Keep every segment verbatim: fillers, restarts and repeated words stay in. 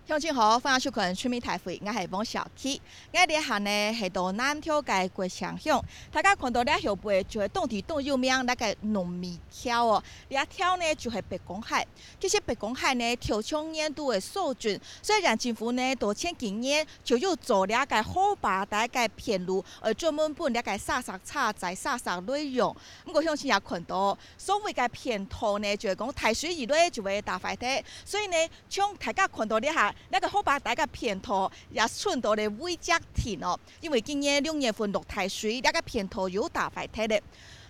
鄉親好，歡迎收看《村民大會》，𠊎係王小琪。𠊎這下呢係到南投个國姓鄉，大家看到這後背就係當地當有名該个糯米橋哦。這條呢就係北港溪。其實北港溪呢，頭長年度个掃濬，雖然政府呢到前幾年就有做這个河壩底个片路，呃，專門分這个沙石車載沙石來用。毋過鄉親也看到，所謂个片道呢，就係講大水一來就會打壞忒。所以呢， 像大家看到這下，這个河壩底个片道也伸到咧尾脊頂哦，因為今年六月份落大水，這个片道又打壞忒咧。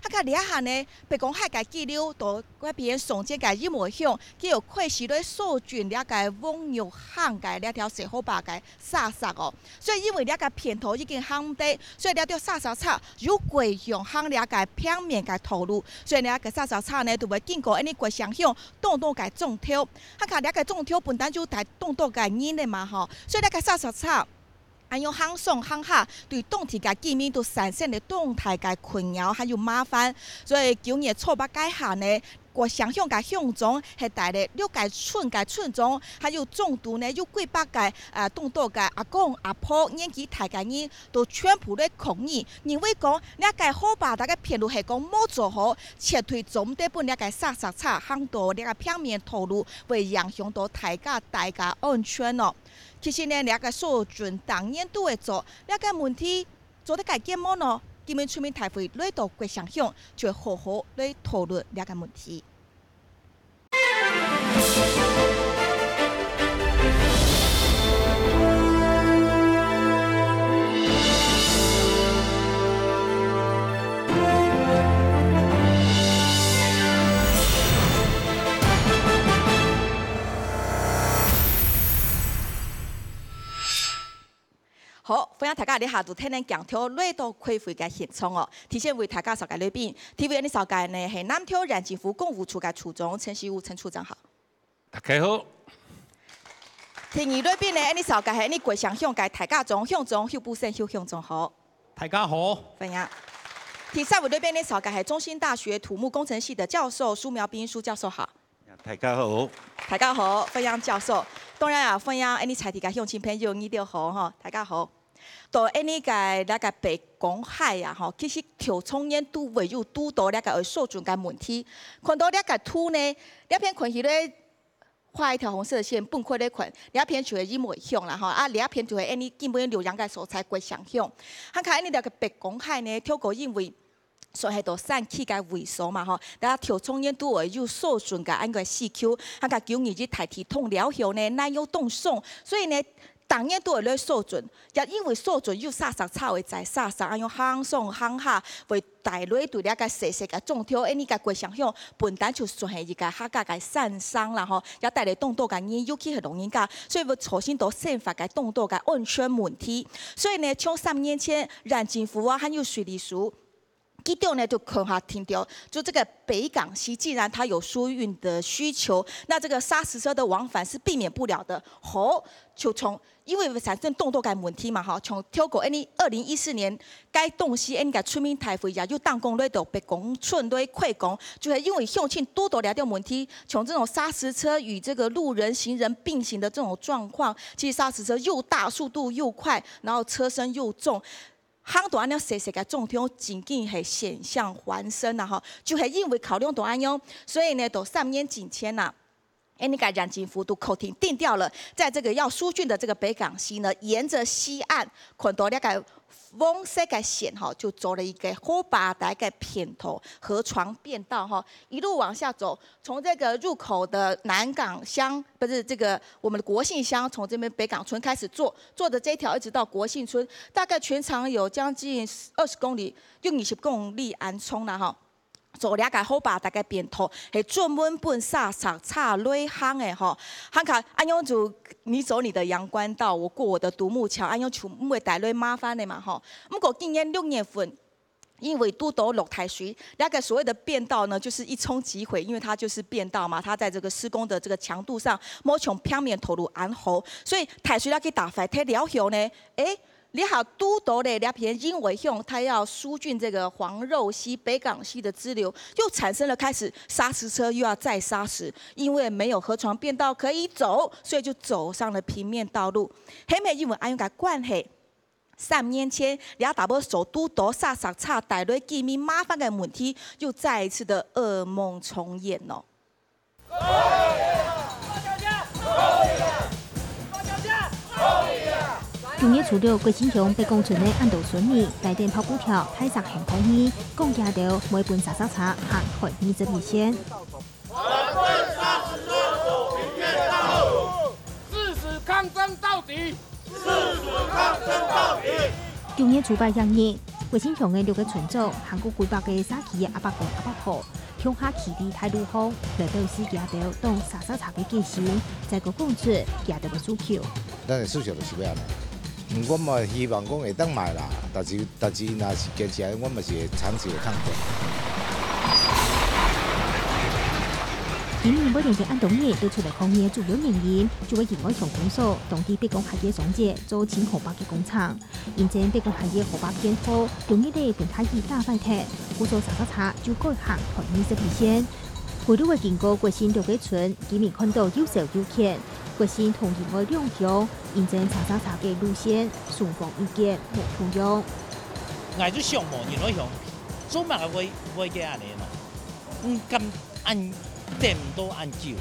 啊，該這下呢，北港溪个支流到該片上街个一模鄉，佢又開始咧掃濬這个黃玉坑个這條細河壩个沙石哦。所以因為這个片道已經行毋得，所以這條沙石車又改用行這个平面个道路，所以這个沙石車呢，就會經過𫣆俚國姓鄉 當多个庄頭。啊，該這个庄頭本來就帶當多个人咧嘛吼，所以這个沙石車恁樣行上行下，對當地个居民都產生了當大个困擾還有麻煩。所以舊年初八該下呢，國姓鄉个鄉長係帶了六个村个村長，還有總督呢，有幾百个，呃，當多个阿公阿婆、年紀大个人，都全部咧抗議，認為講這个河壩底个片路係講無做好，絕對做毋得分這个沙石車行到這个平面道路， 會影響到大家大家安全哦。其實呢，這个掃濬逐年都會做，這个問題做得解決無呢？今晡日村民大會來到國姓鄉，就會好好來討論這个問題。 好，歡迎大家這下就跈等鏡頭來到開會个現場哦。提前為大家紹介來賓，第一位𫣆俚紹介呢係南投縣政府工務處个處長陳錫武陳處長好。 大家好。第二來賓呢，𫣆俚紹介係𫣆俚國姓鄉个大家長、鄉長邱富生邱鄉長好。大家好。歡迎。第三位來賓呢，紹介係中興大學土木工程系个教授蘇苗斌蘇教授好。大家好。大家好，歡迎教授。當然啊，歡迎𫣆俚在地个鄉親朋友，你兜好吼，大家好。 到𫣆俚个這个北港溪啊吼，其實頭長年都會有堵到這个愛掃濬个問題。看到這个圖呢，這片看起來畫一條紅色的線，分開來看，這片就係一模鄉啦吼，啊，這片就係𫣆俚今晡日錄影个所在國姓鄉。還看𫣆俚這个北港溪呢，透過因為 算係到山區个位所嘛吼，大家頭長年都會有掃濬个恁个需求，還過舊年一大地動了後呢，泥又當鬆，所以呢，逐年都會來掃濬，也因為掃濬有沙石車會載沙石，恁樣行上行下，會帶來對這个細細个庄頭，𫣆俚个國姓鄉本來就算係一个客家个山城啦吼，也帶來當多个人，尤其係老人家，所以會造成到生活个當多个安全問題。所以呢，像三年前，縣政府啊，還有水利署， 佢兜呢就共下定調，就這个北港溪，既然它有疏運的需求，那這个砂石車的往返是避免不了的。好，就從，因為產生當多个問題嘛吼，從透過𫣆俚二零一四年該當時𫣆俚个村民大會也有當講來到北港村來開講，就係因為鄉親堵到這兜問題，從這種砂石車與這个路人、行人並行的這種狀況，其實砂石車又大，速度又快，然後車身又重， 行到恁樣細細个庄頭，真經係險象環生啊吼，就係因為考量到恁樣，所以呢，到三年之前啊，𫣆俚个縣政府都確定定調了，在這个要疏浚的這个北港溪呢，沿著溪岸，看到這个黃色个線吼，就做了一个河壩底个便道，河床便道吼，一路往下走，從這个入口的南港鄉，不是，這个我們的國姓鄉，從這邊北港村開始做， 做的這一條一直到國姓村，大概全長有將近二十公里，有二十公里恁長啦吼。做這个河壩底个便道，係專門分砂石車來行个吼。還過恁樣就你走你的陽關道，我過我的獨木橋，恁樣就毋會帶來麻煩个嘛吼。毋過今年六月份， 因為堵到落大水，那個所謂的便道呢，就是一沖即毀，因為它就是便道嘛，它在這個施工的這個強度上，無像平面道路恁好，所以大水那去打壞忒了後呢，誒，這下堵著咧，這片因為向它要疏浚這個黃肉溪、北港溪的支流，又產生了開始砂石車又要載砂石，因為沒有河床便道可以走，所以就走上了平面道路。係毋係因為恁樣个關係，三年前，這搭仔所堵著砂石車帶來幾面麻煩个問題，又再一次的噩夢重演咯。 九月初六，國姓鄉北港村个恁多村民帶等泡布條、大石硯抗議，講佢兜毋會分砂石車行台二十二線。誓死抗爭到底！誓死抗爭到底！九月初八這日，國姓鄉个六个村長，還過幾百个社區个阿伯公阿伯婆， 共下企在大路項，來表示佢兜對砂石車个決心，再過講出佢兜个訴求。咱个訴求就是要安尼。毋過嘛，希望講會當賣啦，但是但是若是堅持，阮嘛是會長期的抗爭。今年尾連續恁多日都出來抗議个主要原因，就係因為鄉公所當地北港溪个上節做清河壩个工程。 因為北港溪个河壩片道，容易咧分大雨打壞忒，故所砂石車就改行台二十二線。歸路个經過國姓六个村，居民看著又愁又譴。國姓同仁愛兩鄉，因為砂石車个路線雙方意見無共樣。 𠊎就想無，因為想做麼个會會个恁呢呢？毋敢恁等到恁久，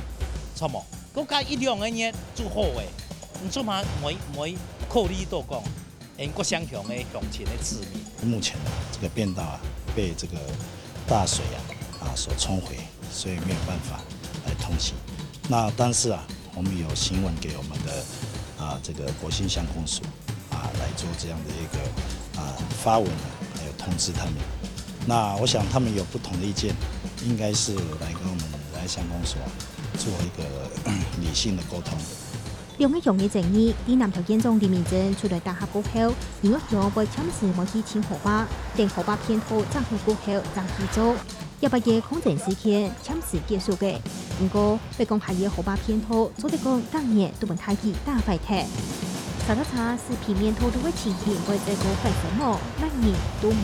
著無？過加一兩個月就好誒，你做麼毋會毋會考慮到講，𠊎國姓鄉个鄉親个子民？目前啊，這個便道啊被這個大水啊啊所沖毀，所以沒有辦法來通行。那但是啊，我們有行文給我們的啊這個國姓鄉公所啊來做這樣的一個啊發文啊，還有通知他們。那我想他們有不同的意見，應該是來跟我們來鄉公所做一個理性的溝通。 兩個鄉个爭議，在南投縣長李明珍出來打合過後，另外鄉會暫時無去清河壩，等河壩片道整好過後正去做。這擺个抗爭事件暫時結束个，毋過，北港溪个河壩片道做得講逐年都分大雨打壞忒。砂石車駛平面道路个情形會再過發生無，麼人都毋知。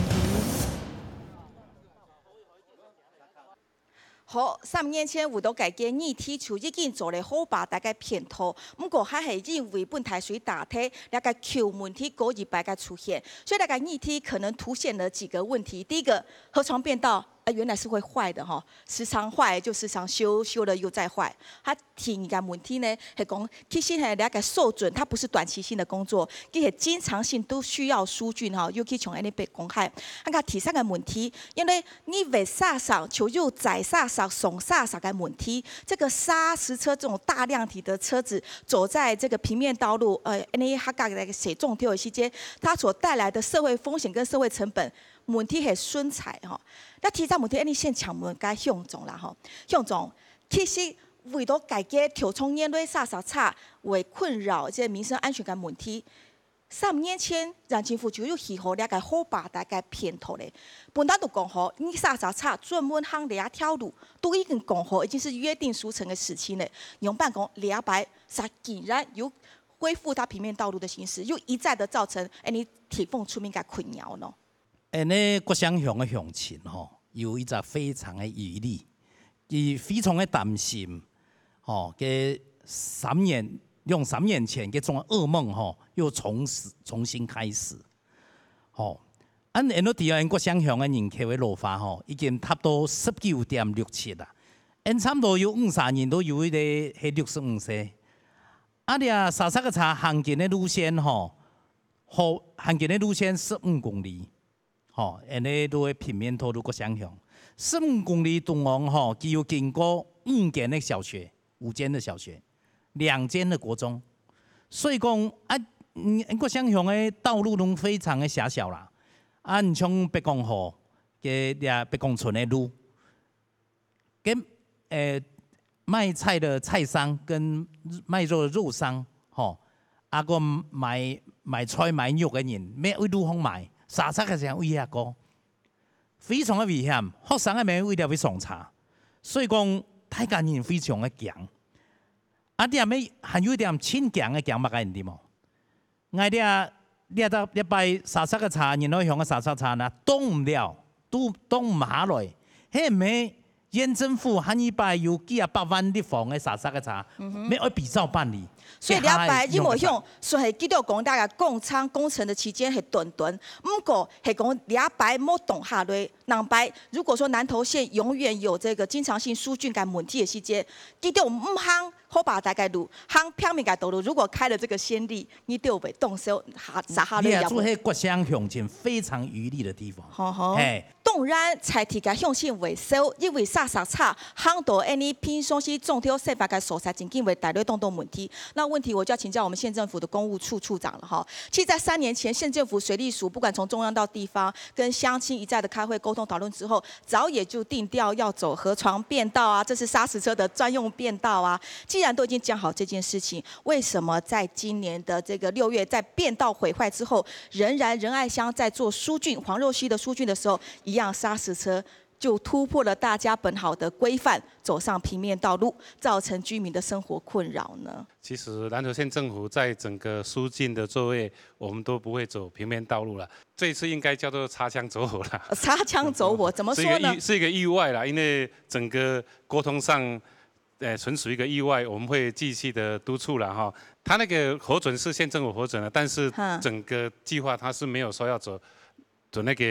好，三年前為著該个議題就已經做了河壩大个片道，毋過還係因為分大水打忒，這个舊問題過一擺个出現，所以這个議題可能凸顯了幾個問題。第一個，河床便道，呃，原來是會壞的吼，時常壞就時常修，修了又再壞。它第二个問題呢，係講其實呢，這个受損它不是短期性的工作，佢係經常性都需要疏浚吼，尤其像恁呢北港溪。啊，第三个問題，因為 你挖沙石就有載沙石、送沙石个問題。這個砂石車這種大量體的車子走在這個平面道路，呃，恁呢客家个水種田个時間，它所帶來的社會風險跟社會成本問題係存在吼。該第一隻問題，恁呢先請問該鄉長啦吼，鄉長，其實為著解決條長年來沙石車會困擾這民生安全个問題， 三年前，縣政府就有起好這个河壩大个片道咧。本來都講好，你沙石車專門行這條路，都已經講好，已經是約定俗成的事情咧。仰般講，這擺煞竟然又恢復到平面道路的形式，又一再的造成，哎，你地方村民个困擾呢？恁呢國姓鄉个鄉親吼，有一隻非常个疑慮，佢非常个擔心，吼，該三年兩三年前該種个噩夢吼，又重始重新開始，吼。恁𠊎等知啊，𠊎等國姓鄉个人口个老化吼，已經達到十九點六七啦。𠊎等差毋多有五儕人都有一個係六十五歲。啊，這沙石个車行緊个路線吼，好，行緊个路線十五公里。 吼，恁呢都係平面道路國姓鄉，十五公里中央吼，佢有經過五間个小學，五間个小學，兩間个國中。所以講啊，嗯，國姓鄉个道路都非常个狹小啦。啊，你像北港河，个這北港村个路， 該，呃，賣菜个菜商跟賣肉个肉商，吼，啊，還有賣賣菜賣肉个人，乜愛路項賣，沙石車會向該過，非常个危險。學生个乜為了愛上車，所以講大家人非常个驚。啊，這乜還有一點盡驚个驚麼个，你知無？𠊎這這隻，這擺沙石个車，仁愛鄉个沙石車呢，擋毋了，都擋毋下來。係毋係縣政府下二擺有幾啊百萬立方个沙石个車，愛愛比照辦理。所以這擺仁愛鄉算係記錄講大家工程工程个時間係短短，毋過係講這擺無擋下來，另擺如果說南投縣永遠有這個經常性疏浚个問題个時間，記錄毋行河壩底个路，行平面个道路，如果開了這個先例， 你就會動手下，下下你也做係國姓鄉親非常有利的地方。好好。嘿。當然，在地个鄉親會愁，因為沙石車行到恁呢平常時種田生活个所在，正經會帶來當多問題。那問題我就要請教我們縣政府的工務處處長了哈。其實在三年前，縣政府水利署不管從中央到地方，跟鄉親一再的開會溝通討論之後，早也就定調要走河床便道啊，這是砂石車的專用便道啊。既然都已經講好這件事情，為什麼在今年的這個六月，在便道毀壞之後，仍然仁愛鄉在做疏浚，黃肉溪的疏浚的時候，一樣砂石車就突破了大家本好的規範，走上平面道路，造成居民的生活困擾呢？其實南投縣政府在整個疏浚的作業，我們都不會走平面道路了。這一次應該叫做擦槍走火了。擦槍走火，怎麼說呢？是一個意，是一個意外啦，因為整個溝通上，呃，純屬一個意外，我們會繼續的督促了哈。它那個核准是縣政府核准的，但是哈。整個計劃它是沒有說要走，走那個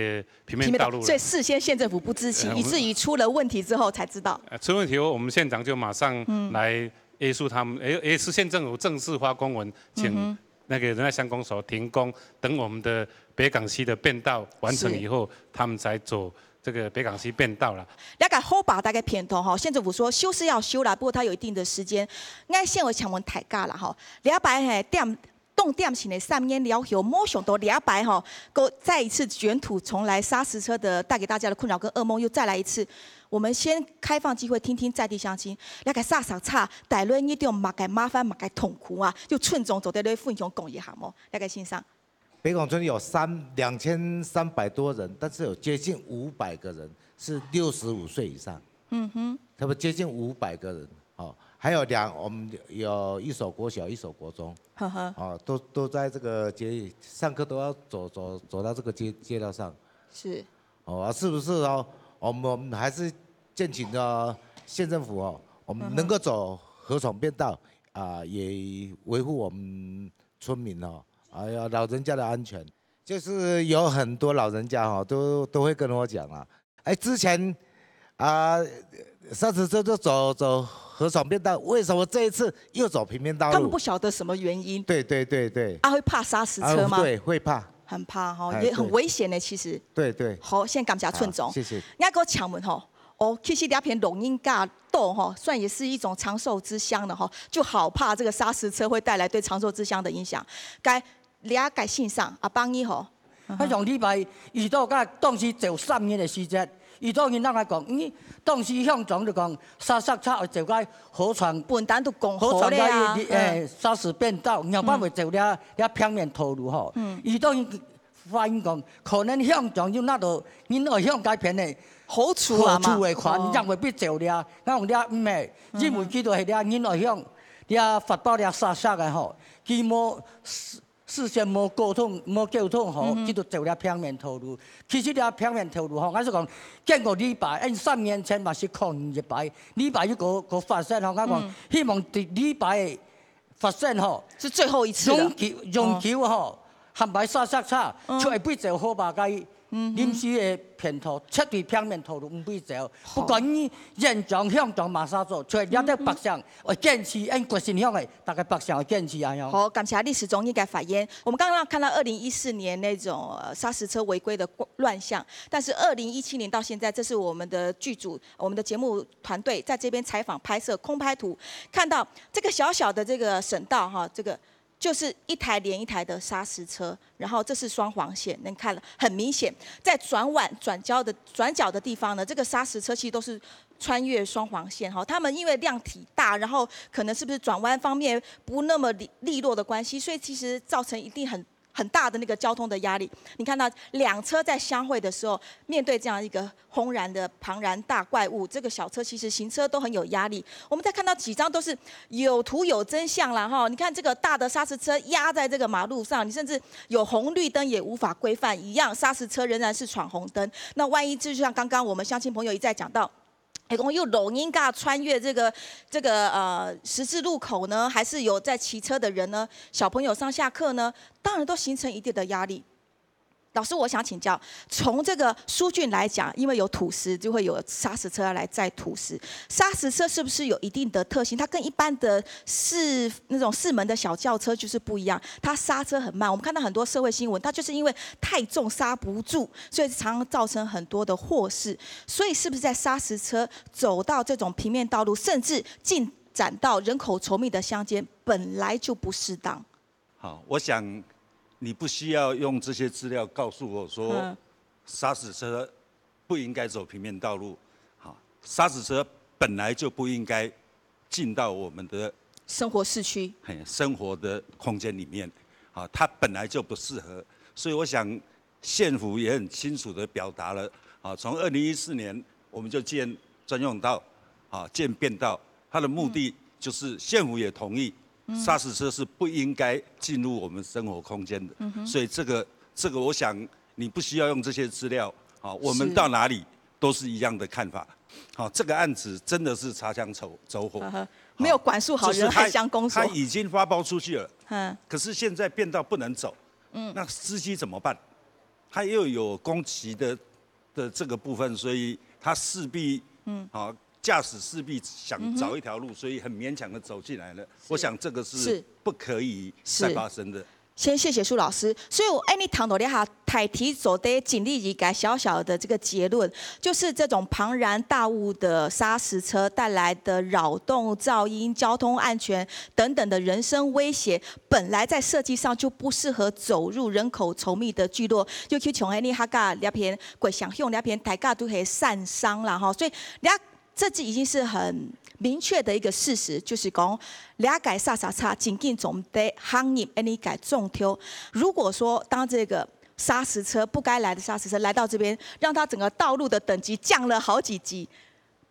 平面道路了。平面道，所以事先縣政府不知情，呃，以至於出了問題之後才知道。呃，出問題後，我們縣長就馬上，嗯。來約束他們，也，也是縣政府正式發公文，請，嗯哼。 那個仁愛鄉公所停工，等我們的北港溪的便道完成以後，是。他們才走這個北港溪便道啦。這個河壩底个便道吼，縣政府說修是要修啦，不過它有一定的時間。𠊎先來請問大家啦吼，這擺嘿，點，動點前的三年了後，沒想到這擺吼，又再一次捲土重來，砂石車的帶給大家的困擾跟噩夢又再來一次。 我們先開放機會聽聽在地鄉親，這個砂石車帶來你兜麼个麻煩、麼个痛苦啊？就村長做得來分享講一下無？這個先生。北港村有三，兩千三百多人，但是有接近五百個人是六十五歲以上。嗯哼。差不多接近五百個人，哦，還有兩，我們有一所國小、一所國中，呵呵。哦，都，都在這個街，上課都要走，走，走到這個街，街道上。是。 哦，啊，是不是哦？我們，我們還是敬請的縣政府哦，我們能夠走河床便道，啊，也維護我們村民哦，還有老人家的安全。就是有很多老人家哈，都，都會跟我講啊，哎，之前，啊，砂石車就走，走河床便道，為什麼這一次又走平面道路？他們不曉得什麼原因。對，對，對，對。啊，會怕砂石車嗎？啊，對，會怕。 很怕吼，哎，也很危險的，對。其實。對，對。好，先感謝村長。好，謝謝。人家給我請問吼，哦，其實這片老人家多吼，算也是一種長壽之鄉的吼，就好怕這個砂石車會帶來對長壽之鄉的影響。該，這個先生，阿邦你好。啊，上禮拜遇到个當時走三年的時節， 伊當然人來講，嗯，當時鄉長就講，砂石車愛走該河床，本單都講好了啊。河床該，嗯。誒，砂石便道，仰般會走這，這平面道路吼。嗯。伊當然反映講，可能鄉長有拿到仁愛鄉該片的好處啊嘛。好處的款，哦。仰會必走這，𠊎講這毋係，嗯哼。因為佢都係這仁愛鄉，這發包這砂石个吼，佢無 事先無溝通，無溝通吼，嗯哼。佢就走這平面道路。其實這平面道路吼，𠊎係講，經過這擺，因三年前嘛係抗議一擺，這擺又過，過發生吼，𠊎講，嗯。希望這，這擺發生吼，是最後一次了。永久，永久吼，哦。含擺砂石車，嗯。就會必走河壩該 嗯哼。臨時个便道，絕對平面道路毋會走。好。不管你縣長、鄉長麼儕做，就係這兜百姓會堅持，嗯哼。因決心向个，大家百姓會堅持啊，吼。好，感謝理事長你个發言。我們剛剛看到二零一四年那種，呃，砂石車違規的亂象，但是二零一七年到現在，這是我們的劇組，我們的節目團隊在這邊採訪拍攝空拍圖，看到這個小小的這個省道哈，這個 就是一台連一台的砂石車，然後這是雙黃線，能看了很明顯，在轉彎、轉角的，轉角的地方呢，這個砂石車其實都是穿越雙黃線哈。他們因為量體大，然後可能是不是轉彎方面不那麼利，利落的關係，所以其實造成一定很很大的那个交通的压力。你看到两车在相会的时候，面对这样一个轰然的庞然大怪物，这个小车其实行车都很有压力。我们再看到几张都是有图有真相啦哈，你看这个大的砂石车压在这个马路上，你甚至有红绿灯也无法规范，一样砂石车仍然是闯红灯。那万一就像刚刚我们乡亲朋友一再讲到， 哎，讲有老人家穿越这个这个呃十字路口呢，还是有在骑车的人呢？小朋友上下课呢，当然都形成一定的压力。老师，我想请教，从这个疏浚来讲，因为有土石，就会有砂石车来载土石。砂石车是不是有一定的特性？它跟一般的四那种四门的小轿车就是不一样，它刹车很慢。我们看到很多社会新闻，它就是因为太重刹不住，所以常常造成很多的祸事。所以是不是在砂石车走到这种平面道路，甚至进展到人口稠密的乡间，本来就不适当？好，我想你不需要用这些资料告诉我说，嗯砂石车不应该走平面道路。好，砂石车本来就不应该进到我们的生活市区，嘿生活的空间里面，啊，它本来就不适合。所以我想县府也很清楚的表达了，啊，从二零一四年我们就建专用道，啊，建便道，它的目的就是县府也同意，砂石车是不应该进入我们生活空间的。所以这个这个，我想你不需要用这些资料，啊，我们到哪里都是一样的看法。好，这个案子真的是擦枪走走火，呵呵，没有管束好人，就是他还相公所他。已经发包出去了，嗯，可是现在便道不能走，嗯，那司机怎么办？他又有工期的的这个部分，所以他势必，嗯，好，驾驶势必想找一条路，所以很勉强的走进来了。我想这个是是不可以是再发生的。先谢谢苏老师，所以我哎，你谈到了哈，台体走的锦丽一个小小的这个结论，就是这种庞然大物的砂石车带来的扰动、噪音、交通安全等等的人身威胁，本来在设计上就不适合走入人口稠密的聚落，尤其像哎你哈个那片国想用那片，大家都很散商啦哈，所以人家 这已经是很明确的一个事实，就是讲，了解砂石车进进总得行业安尼个总头。如果说当这个砂石车不该来的砂石车来到这边，让它整个道路的等级降了好几级，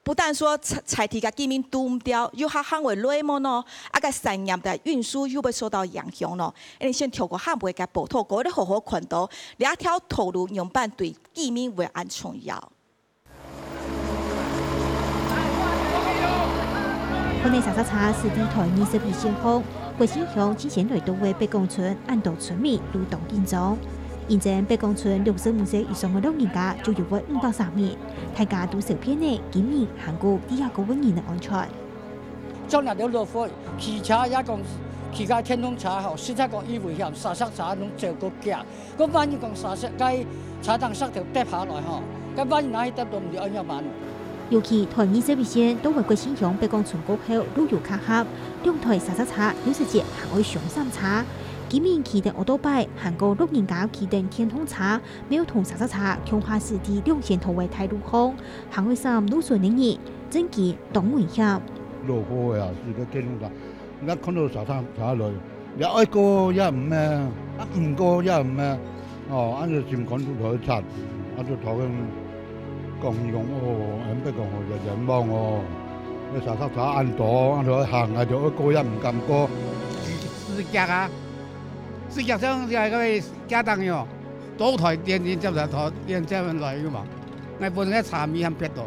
不但说采采提个居民堵唔掉，又还行为雷么呢，啊个产业的运输又会受到影响咯。哎，你先透过汉北个报道，各位好好看到，两条道路用板对居民为安重要。 本來砂石車駛在台二十二線項，國姓鄉之前來到个北港村，恁多村民都當緊張。因為北港村六十五歲以上个老人家就有會五百三名，大家都受騙个，今年還過第二個个人个安全。像若條路闊，騎車也講騎个電動車吼，實在講已危險，砂石車攏走過行。 該萬一講砂石，該車頂石頭跌下來吼，該萬一若係跌到毋知愛仰般？尤其台二十一線到位國姓鄉北港村過後，路又較狹，兩台砂石車有時節還愛相閃車。居民騎等奧多拜，還過老人家騎等電動車，乜愛同砂石車共下駛在兩線道个大路項，還愛閃路脣个人，真經當危險。落雨啊，是个電動車，若看到砂石車來， 也愛過也毋咩，啊毋過也毋咩，哦，恁樣心肝都頭會顫，啊就頭先講伊講，哦，恁樣講哦，就冤枉哦，該砂石車恁多，啊就愛行，啊就愛過也毋敢過。死腳啊，死腳像這個家當喲，倒台電電接來，頭電接來个嘛，𠊎本來茶米還撇到。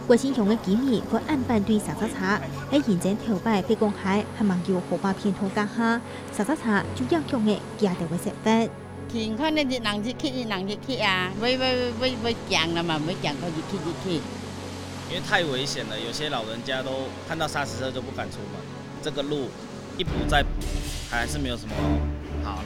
國姓鄉个居民會恁反對砂石車，係因為頭擺北港溪還吂有河壩便道加下，砂石車就影響个佢兜个生活。天看你一人一去，一人一去啊，會會會會驚啦嘛，會驚到一去一去。因為太危險了，有些老人家都看到砂石車就不敢出門。這個路一補再補，還是沒有什麼好。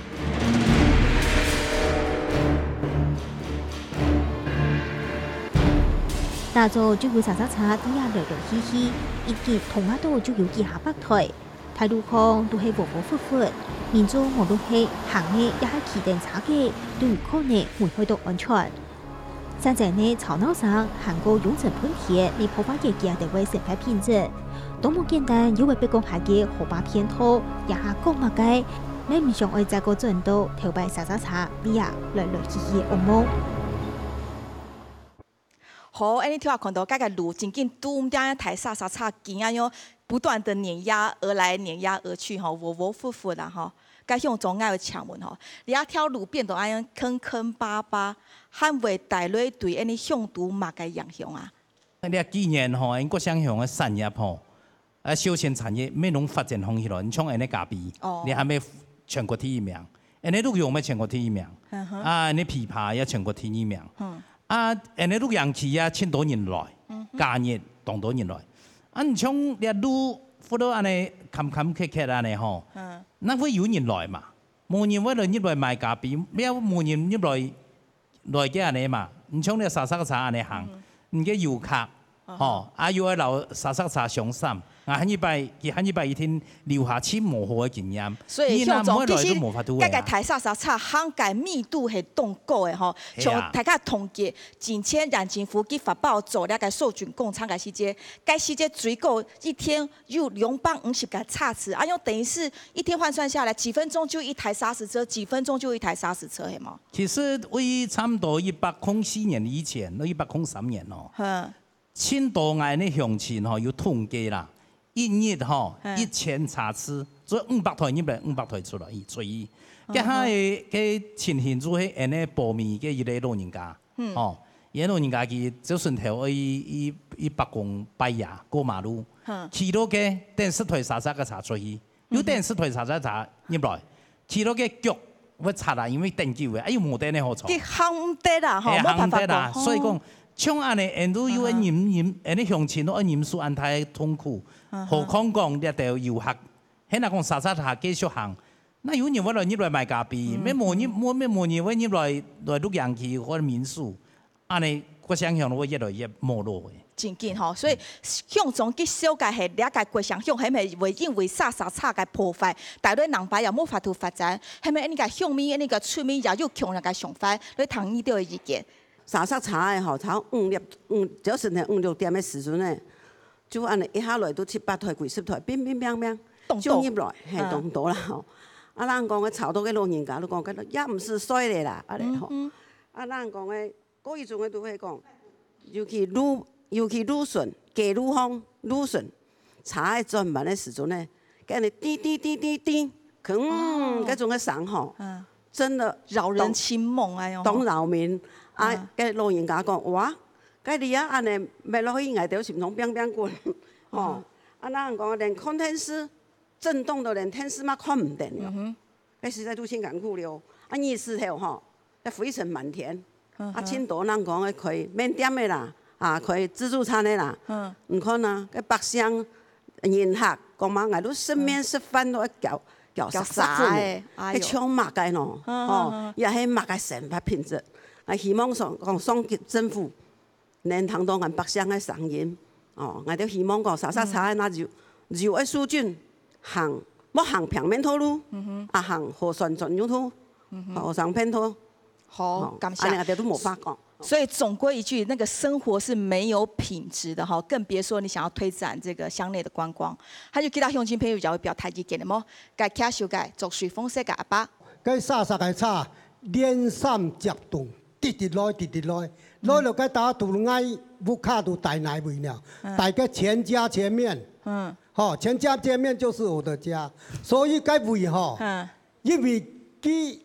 打早就有砂石車在這來來去去，一日通下到就有幾下百台。大路項都係烏烏忽忽，民眾無論係行个也係騎等車个，都有可能危害到安全。山仔个吵鬧聲，還過擁塵噴天，會破壞佢兜个生活品質。都無簡單，有位北港溪个河壩便道，也係講麼个，你毋想愛再過轉到頭擺沙沙車，這下來來去去个惡夢。好，恁呢頭下看到該个路正經堵毋著大沙沙車，緊恁樣不斷的碾壓而來，碾壓而去吼，嗚嗚呼呼啦吼。該鄉長，𠊎有請問吼，這條路變到恁樣坑坑巴巴，還會帶來對恁呢鄉土麼个影響啊？ 你看今年吼，𠊎國姓鄉个產業吼，啊，休閒產業乜攏發展起來，你像恁呢咖啡，哦。你還乜全國第一名，恁呢鹿茸乜全國第一名，嗯哼。啊，恁呢枇杷也全國第一名，嗯。啊，恁呢鹿野區啊，盡多人來，嗯哼。假日當多人來，啊，你像這路，忽然恁呢坎坎坷坷恁呢吼，嗯。哪會有人來嘛？無人會來入來買咖啡，也無人入來 來个恁呢嘛，你像這沙沙車恁呢行，嗯。你个遊客，啊哈。吼，啊又愛摎沙沙車相閃，啊，下一擺，佢下一擺一定留下盡無好个經驗。所以鄉長，你若毋愛來都無法度个啊。其實該个大沙沙車行个密度係當高个吼，係啊。像大家統計，之前縣政府佢發包做這个收浚工程个時節，該時節最高一天有兩百五十个車次，啊，用等於是一天換算下來，幾分鐘就一台砂石車，幾分鐘就一台砂石車，係無？ 其實為差毋多一百空四年以前，到一百空三年哦，哼。盡多𠊎个鄉親吼有統計啦，一日吼，哼。一千車次，做五百台入來，五百台出來，出去。嗯哼。該下个，个情形就係恁呢保姆个一個老人家，嗯。吼，佢个老人家佢就順頭一，一，一百公拜呀，過馬路，哼。騎到該等十台沙沙个車出去， 有等十台沙沙車入來，騎到該腳會擦啊，因為等久个，哎喲，無凳仔好坐。佢行毋得啦，吼，係啊，無辦法行毋得啦。講。所以講，哦。像恁呢，𠊎都有个人，嗯哼。人，𠊎个鄉親都愛忍受恁大个痛苦，嗯哼。何況講這兜遊客，現在講沙沙車繼續行，哪有人會來入來買咖啡，嗯，乜無人，嗯。無，乜無人會入來，來鹿野區或者民宿。 恁呢，國姓鄉會越來越沒落个。真緊吼，所以鄉長介紹个係這个國姓鄉，係毋係會因為沙沙車个破壞，帶來人牌也無法度發展，係毋係恁呢个鄉民恁呢个村民也有共樣个想法，來聽你兜个意見。沙沙車个吼，差不多五六，五，朝晨个五六點个時陣呢，就恁呢一下來都七八台、幾十台，乒乒乓乓，當多。就入來，嘿，啊。當多啦吼。啊，人講个吵到个老人家，都講个也毋使睡咧啦，恁呢吼。嗯，嗯。啊，人講个 過一種个都會講，尤其路，尤其路脣，街路項，路脣，車仔轉彎个時陣呢，該恁呢滴滴滴滴滴，吭，哦。該種个聲吼，嗯。真个擾人清夢，哎喲。當擾民。啊，嗯。該老人家講，哇，該你啊恁呢，滅落去，𠊎兜心中砰砰滾，吼。嗯。啊，人講連看電視， 震動到連電視嘛看毋得了。嗯哼。該實在都真艱苦了。啊，日時頭吼，該灰塵滿天。嗯哼。啊，盡多人講个開麵店个啦，啊，開自助餐个啦。嗯。你看啊，該百姓人客，講嘛，𠊎都食麵食飯都愛攪，攪沙沙个，攪沙沙个，哎喲。該像麼个喏？嗯，吼，嗯，嗯。也係麼个生活品質。啊，希望上，講上級政府 能聽到𠊎百姓个聲音。哦，𠊎兜希望講，沙沙車个那就，就愛收緊，行，莫行平面道路，嗯哼。啊，行和旋專用道，嗯哼。和雙片道。好，哦，感謝。恁呢𠊎兜都無話講。所以總歸一句，那個生活是沒有品質的哈，更別說你想要推展這個鄉內的觀光。還有其他鄉親朋友也會表達意見的無？該介紹个做水風式个阿伯。該沙沙个車，連三接動， 直直來，直直來，來到該搭堵𠊎屋下都大泥圍了，嗯。大概全家前面，嗯。吼，全家前面就是我的家，所以該圍吼，嗯。因為佢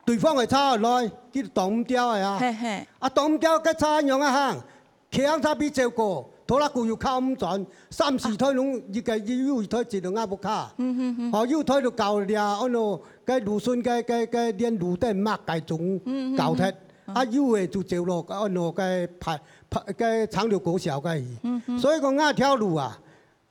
對方个車來，佢擋毋著个啊。嘿嘿。啊，擋毋著，該車仰仔行？騎行車比走過，拖拉庫又靠毋轉，三四台攏一個，有一台一兩下屋下。嗯哼哼。吼，有台就搞了，安到該路脣該，該，該連路燈嘛該種嗯哼哼。搞忒。 啊，有个就走路，安到該排，排，該長流國小該去。嗯哼。所以講，該條路啊，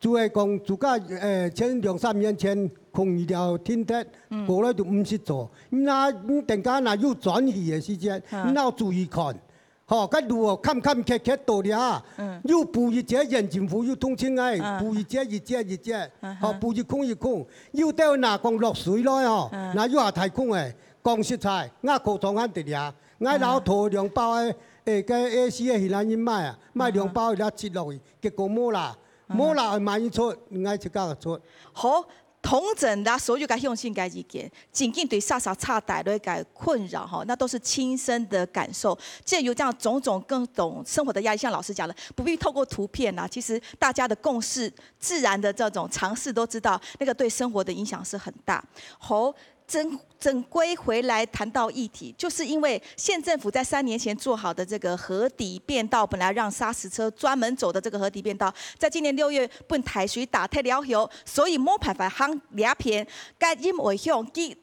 就係講，自家，呃，前兩三年前，空一條停忒，嗯。過來就毋識做。那，你等下若有轉去个時間，嗯。你愛注意看。吼，該路哦，坎坎坷坷到了啊，嗯。又補一節，縣政府又同情个，嗯。補一節，一節，一節，嗯哼。吼，補一空一空，又到若講落水來吼，嗯。那又下大空个。講實在，𠊎課長還在了， 𠊎老頭兩包个，誒，該A C个，彼人買啊，買兩包，伊拉積落去，結果無啦，無啦，買伊出，𠊎自家出。好，統整啦，所有个鄉親个意見，真正對沙沙車帶來个困擾吼，那都是親身的感受。藉由這樣種種各種生活的壓力，像老師講的，不必透過圖片啦，其實大家的共識、自然的這種常識都知道，那個對生活的影響是很大。好，整整歸回來談到議題，就是因為縣政府在三年前做好的這個河底便道，本來讓砂石車專門走的這個河底便道，在今年六月分大水打忒了後，所以無辦法行這片，該因為向基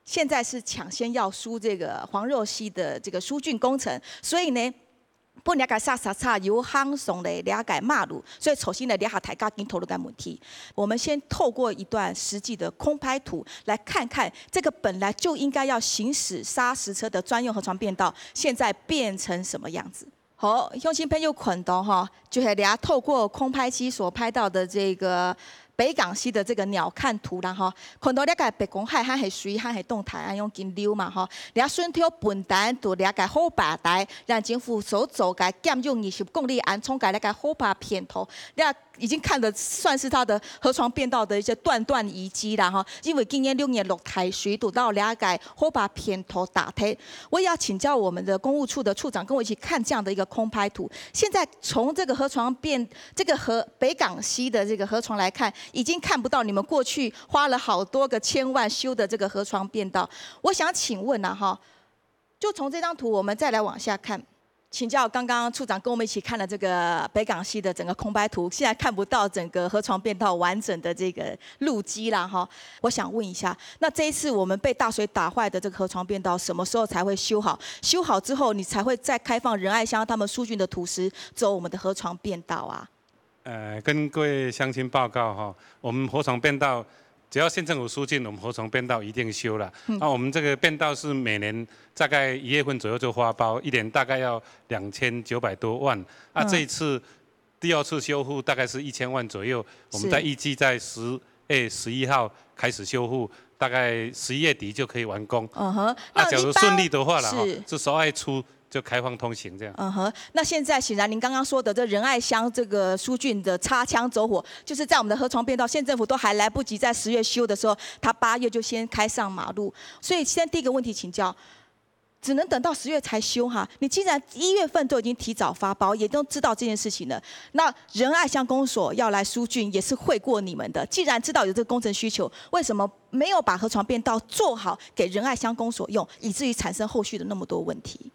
現在是搶先要疏這個黃肉溪的這個疏浚工程，所以呢，分這個沙沙車有行上來這個馬路，所以首先呢，這下大家緊討論个問題。我們先透過一段實際的空拍圖，來看看這個本來就應該要行駛砂石車的專用河床便道，現在變成什麼樣子。好，鄉親朋友看到吼，就係這透過空拍機所拍到的這個北港溪的這個鳥瞰圖啦吼，看到這個北港溪還係水還係當大恁樣緊流嘛吼，這順條分擔到這個河壩底，讓政府所做个減用二十公里恁長个這個河壩片頭，這已經看得算是它的河床便道的一些段段遺跡啦哈。因為今年六月落大水，堵到這個河壩片頭打忒。我也要請教我們的工務處的處長，跟我一起看這樣的一個空拍圖。現在從這個河床便，這個河，北港溪的這個河床來看，已經看不到你們過去花了好多個千萬修的這個河床便道。我想請問啊哈，就從這張圖我們再來往下看，請教剛剛處長跟我們一起看了這個北港溪的整個空拍圖，現在看不到整個河床便道完整的這個路基啦哈。我想問一下，那這一次我們被大水打壞的這個河床便道，什麼時候才會修好？修好之後，你才會再開放仁愛鄉他們疏浚的土石走我們的河床便道啊？ 呃，跟各位鄉親報告哈，我們河床便道只要縣政府疏浚，我們河床便道一定修了。那我們這個便道是每年大概一月份左右就發包，一年大概要兩千九百多萬。啊，這一次第二次修復大概是一千萬左右，我們在預計在十月十一號開始修復，大概十一月底就可以完工。嗯哼，啊，假如順利的話了哈，是十二月初就開放通行這樣。嗯哼，那現在顯然您剛剛說的這仁愛鄉這個疏浚的擦槍走火，就是在我們的河床便道，縣政府都還來不及在十月修的時候，他八月就先開上馬路。所以現在第一個問題請教，只能等到十月才修哈，你既然一月份都已經提早發包，也都知道這件事情了，那仁愛鄉公所要來疏浚也是會過你們的。既然知道有這個工程需求，為什麼沒有把河床便道做好給仁愛鄉公所用，以至於產生後續的那麼多問題？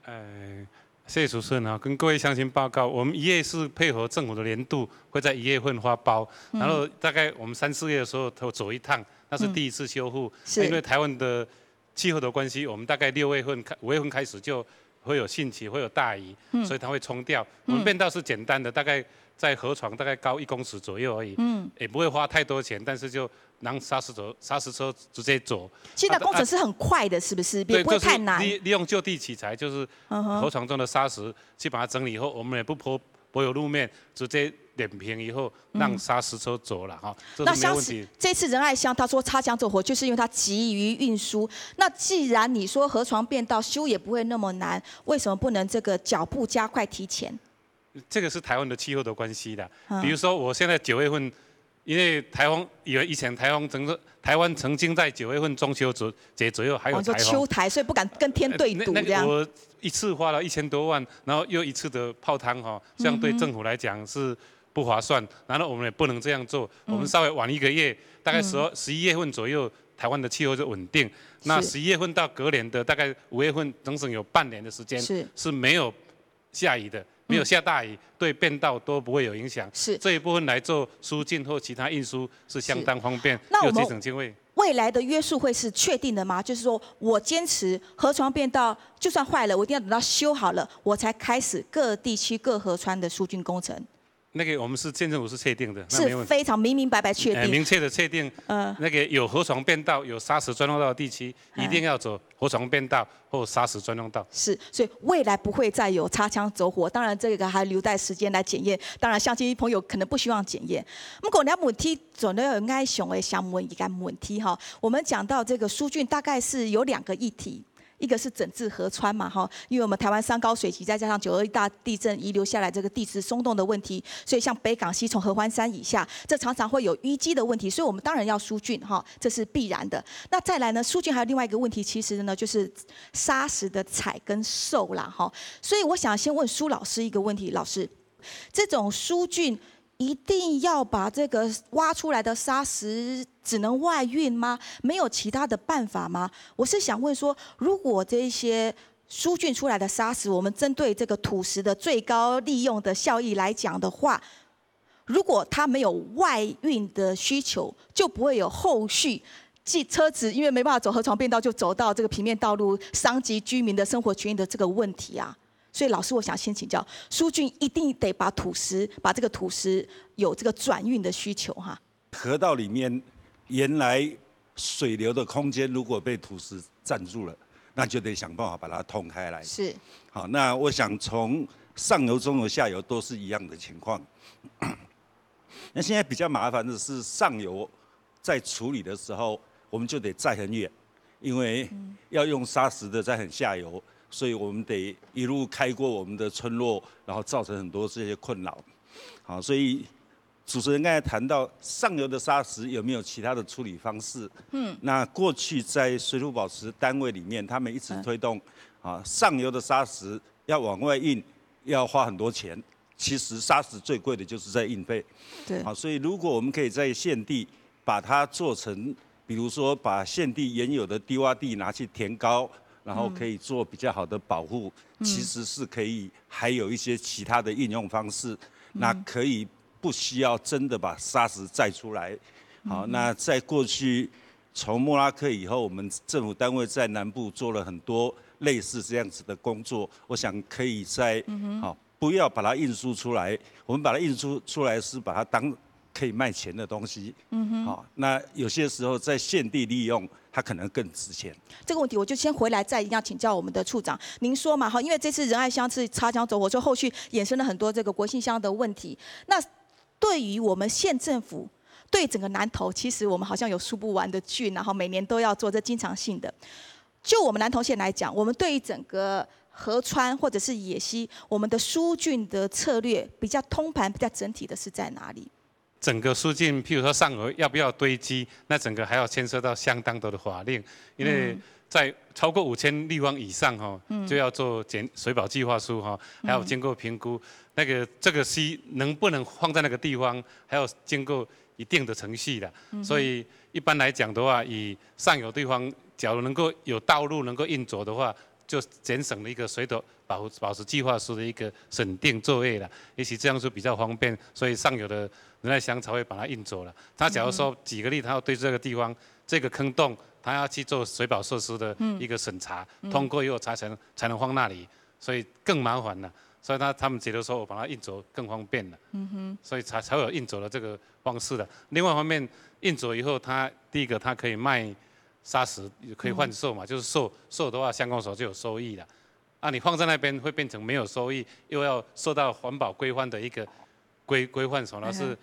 呃，謝謝主持人啊，跟各位鄉親報告，我們一月是配合政府的年度，會在一月份發包，然後大概我們三四月的時候走一趟，那是第一次修復。是。因為台灣的氣候的關係，我們大概六月份開，五月份開始就會有汛期，會有大雨，所以它會沖掉。我們便道是簡單的，大概在河床大概高一公尺左右而已，也不會花太多錢，但是就讓砂石走，砂石車直接走。現在工程是很快的，是不是？也不會太難。對，就是利，利用就地取材，就是河床中的砂石去把它整理以後，我們也不铺，鋪有路面，直接填平以後，讓砂石車走了哈，這是沒有問題。那像是這次仁愛鄉他說擦槍走火，就是因為它急於運輸。那既然你說河床便道修也不會那麼難，為什麼不能這個腳步加快提前？ 這個是台灣的氣候的關係的。比如說，我現在九月份，因為台風，以為以前台風曾，台灣曾經在九月份中秋節左右還有台風。哦，你說秋颱，所以不敢跟天對賭，呃，那，那個這樣。我一次花了一千多萬，然後又一次的泡湯哈，這樣對政府來講是不划算。然後我們也不能這樣做，我們稍微晚一個月，大概十二，十一月份左右，台灣的氣候就穩定。那十一月份到隔年的大概五月份，整整有半年的時間是沒有 下雨的，沒有下大雨，對便道都不會有影響。是。這一部分來做疏浚或其他運輸是相當方便，那我們又節省經費。未來的約束會是確定的嗎？就是說我堅持河床便道就算壞了，我一定要等到修好了，我才開始各地區各河川的疏浚工程。那個我們是縣政府是確定的，那沒問題。是非常明明白白確定。呃，明確的確定，呃。那個有河床便道、有砂石專用道的地區，一定要走河床便道或砂石專用道。是，所以未來不會再有擦槍走火，當然這個還留待時間來檢驗。當然，鄉親朋友可能不希望檢驗。不過，你要問題，總要有愛想的想問一個問題哈。我們講到這個疏浚，大概是有兩個議題。一个是整治河川嘛，哈，因为我们台湾山高水急，再加上九二一大地震遗留下来这个地质松动的问题，所以像北港溪从合欢山以下，这常常会有淤积的问题，所以我们当然要疏浚，哈，这是必然的。那再来呢，疏浚还有另外一个问题，其实呢就是砂石的踩跟受啦，哈。所以我想先问苏老师一个问题，老师，这种疏浚一定要把这个挖出来的砂石只能外运吗？没有其他的办法吗？我是想问说，如果这一些疏浚出来的砂石，我们针对这个土石的最高利用的效益来讲的话，如果它没有外运的需求，就不会有后续。即车子因为没办法走河床便道，就走到这个平面道路，伤及居民的生活权益的这个问题啊。所以老师，我想先请教，疏浚一定得把土石，把这个土石有这个转运的需求哈。河道里面原来水流的空间如果被土石占住了，那就得想办法把它通开来。是，好，那我想从上游、中游、下游都是一样的情况。那现在比较麻烦的是，上游在处理的时候，我们就得载很远，因为要用砂石的在很下游，所以我们得一路开过我们的村落，然后造成很多这些困扰。好，所以主持人刚才谈到上游的砂石有没有其他的处理方式？嗯，那过去在水土保持单位里面，他们一直推动啊，上游的砂石要往外运，要花很多钱。其实砂石最贵的就是在运费。对，好，所以如果我们可以在现地把它做成，比如说把现地原有的低洼地拿去填高，然后可以做比较好的保护，其实是可以还有一些其他的运用方式，那可以不需要真的把砂石载出来。好，那在过去从莫拉克以后，我们政府单位在南部做了很多类似这样子的工作，我想可以在好。不要把它运输出来，我们把它运输出来是把它当可以卖钱的东西。嗯哼，好，那有些时候在现地利用，它可能更值钱。这个问题我就先回来再一样请教我们的处长。您说嘛，哈，因为这次仁爱乡是擦枪走火，所以后续衍生了很多这个国姓乡的问题。那对于我们县政府，对整个南投，其实我们好像有疏不完的浚，然后每年都要做，这经常性的。就我们南投县来讲，我们对于整个河川或者是野溪，我们的疏浚的策略比较通盘、比较整体的是在哪里？整个疏浚，譬如说上游要不要堆积，那整个还要牵涉到相当多的法令，因为在超过五千立方以上哈，就要做检水保计划书哈，还要经过评估。那个这个溪能不能放在那个地方，还要经过一定的程序的。所以一般来讲的话，以上游地方，假如能够有道路能够运作的话，就节省了一个水土保保持计划书的一个审定作业了。也许这样是比较方便，所以上游的仁爱乡才会把它运走了。他假如说举个例，他要对这个地方这个坑洞，他要去做水保设施的一个审查，通过以后才成才能放那里，所以更麻烦了。所以他他们觉得说我把它运走更方便了，嗯哼，所以才才会有运走的这个方式的。另外一方面，运走以后，它第一个它可以卖砂石，可以贩售嘛，就是售售的话，乡公所就有收益了。啊，你放在那边会变成没有收益，又要受到环保规范的一个规规范，所以是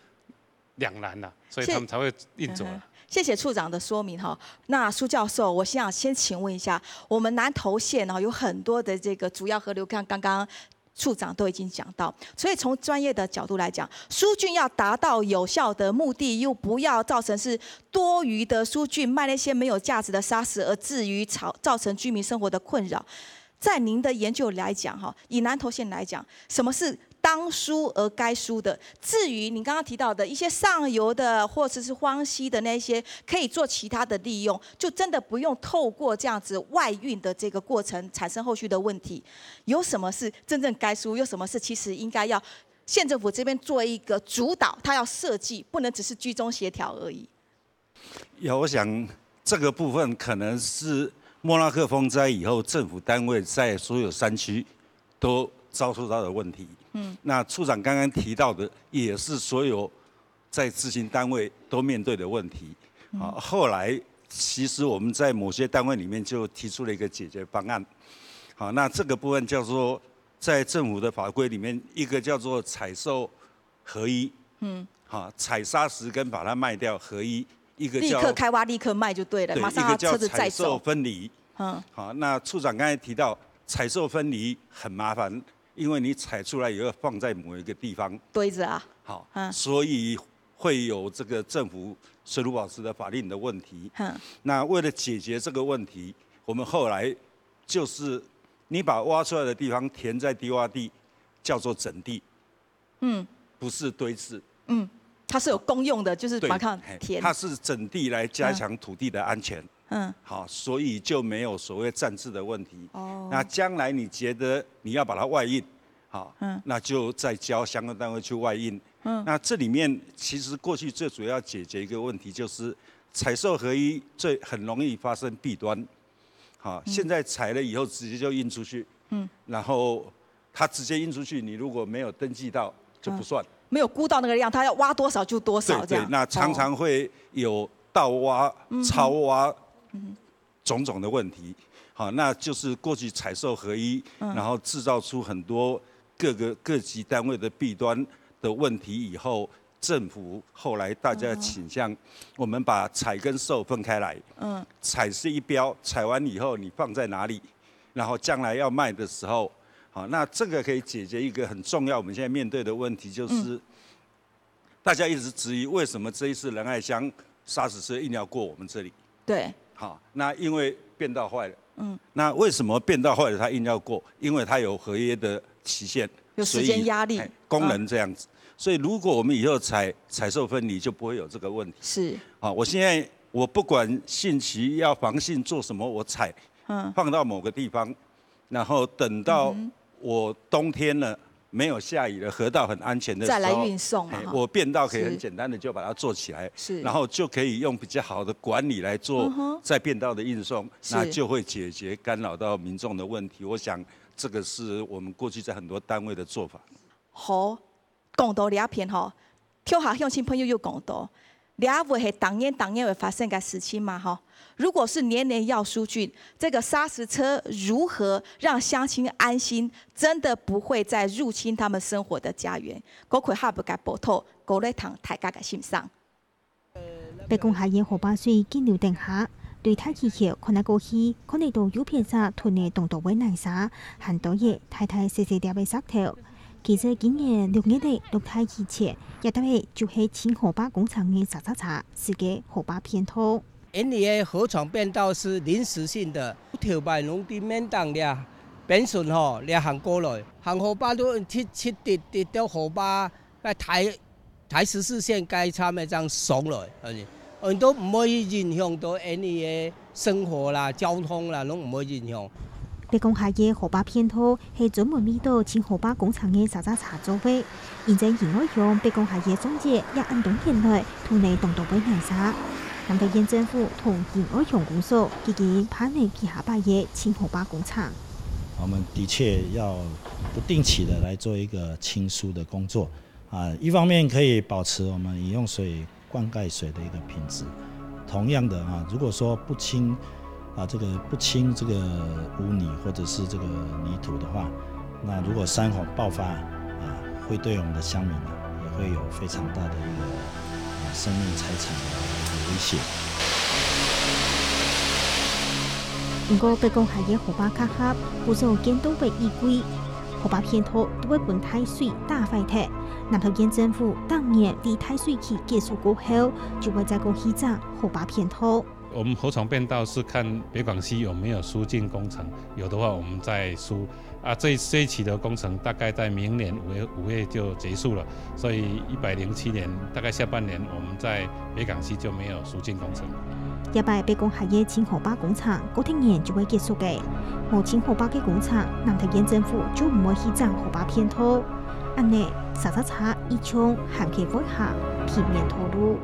两难了，所以他们才会运走了。谢谢处长的说明哈。那苏教授，我想先请问一下，我们南投县哈有很多的这个主要河流，看刚刚处长都已经讲到，所以从专业的角度来讲，疏浚要达到有效的目的，又不要造成是多余的疏浚，卖那些没有价值的砂石，而至于造造成居民生活的困扰。在您的研究来讲，哈，以南投县来讲，什么是当疏而该疏的？至于您刚刚提到的一些上游的或者是荒溪的那些，可以做其他的利用，就真的不用透过这样子外运的这个过程产生后续的问题。有什么是真正该疏，有什么是其实应该要县政府这边做一个主导，它要设计，不能只是居中协调而已。有，我想这个部分可能是莫拉克风灾以后，政府单位在所有山区都遭受到的问题。嗯，那处长刚刚提到的，也是所有在执行单位都面对的问题。啊，后来其实我们在某些单位里面就提出了一个解决方案。好，那这个部分叫做在政府的法规里面，一个叫做采收合一，嗯，好，采砂石跟把它卖掉合一，一个叫立刻开挖，立刻卖就对了，对，马上一个叫车子再采收走。分离。嗯，好，那处长刚才提到采收分离很麻烦，因为你采出来以后放在某一个地方，堆着啊。好，嗯，所以会有这个政府水土保持的法令的问题。嗯，那为了解决这个问题，我们后来就是你把挖出来的地方填在低洼地，叫做整地。嗯，不是堆置。嗯，它是有功用的，就是对，马上填。它是整地来加强土地的安全。嗯，好，所以就没有所谓暂置的问题。哦，那将来你觉得你要把它外运，好，嗯，那就再交相关单位去外运。嗯，那这里面其实过去最主要解决一个问题，就是采收合一最很容易发生弊端。好，现在采了以后直接就运出去，嗯，然后它直接运出去，你如果没有登记到就不算。没有估到那个量，它要挖多少就多少这样。对对，那常常会有盗挖、超挖种种的问题。好，那就是过去采收合一，然后制造出很多各个各级单位的弊端的问题以后，政府后来大家倾向，我们把采跟收分开来。嗯，采是一标，采完以后你放在哪里，然后将来要卖的时候，好，那这个可以解决一个很重要，我们现在面对的问题就是，大家一直质疑为什么这一次仁爱乡砂石车硬要过我们这里。对，好，那因为变道坏了。嗯，那为什么变道坏了它硬要过？因为它有合约的期限，有时间压力，所以，哎，工人这样子。所以如果我们以后采采收分离，就不会有这个问题。是，好，我现在我不管汛期要防汛做什么，我采，嗯，放到某个地方，然后等到我冬天了，没有下雨了，河道很安全的时候，再来运送嘛，哈。哎，我便道可以很简单的就把它做起来，是，然后就可以用比较好的管理来做在便道的运送，是，那就会解决干扰到民众的问题。我想这个是我们过去在很多单位的做法。好，讲到這片吼，頭下鄉親朋友有講到，這會係當年當年會發生个事情嘛吼。如果是年年要疏浚，這個砂石車如何讓鄉親安心，真的不會再入侵他們生活的家園。過去下背个報導，過來聽大家个心聲。 伯公下个河壩水緊流等下，對大氣橋看啊過去，看得到右片沙囤了當多个泥沙，還多个大大細細粒个石頭。其實今年六月个六大以前，這搭位就係清河壩工程个沙沙沙，係个河壩便道。因為河床便道是臨時性的，頭擺攏在面頂這，邊脣吼，這行過來，行河壩都直直直直到河壩，該大 大十四線該站个正上來，恁呢，恁都毋會去影響到𠊎俚个生活啦、交通啦，攏毋會影響。伯公下个河壩便道係專門為著清河壩工程个沙沙沙做个，因為仁愛鄉伯公下个上節也恁多年來囤了當多个泥沙。南投縣政府同仁愛鄉公所已經辦了幾下擺个清河壩工程。我們的確要不定期地來做一個清疏的工作。 啊，一方面可以保持我們飲用水、灌溉水的一個品質。同樣的啊，如果說不清，啊，這個不清這個污泥或者是這個泥土的話，那如果山洪爆發，啊，會對我們的鄉民啊，也會有非常大的一個，啊，生命財產的一個威脅。毋過，伯公下个河壩較狹，故所建道个依歸，河壩便道都會分大水打壞忒。 南投縣政府逐年在大水期結束過後，就會再過去整河壩便道。我們河床便道是看北港溪有沒有疏浚工程，有的話我們再疏。啊，這，這一期的工程大概在明年五月，五月就結束了，所以一百零七年大概下半年我們在北港溪就沒有疏浚工程。這擺伯公下个清河壩工程，過忒年就會結束个。無清河壩个工程，南投縣政府就毋會去整河壩便道。 恁呢，沙沙沙一共還係會下平面道路。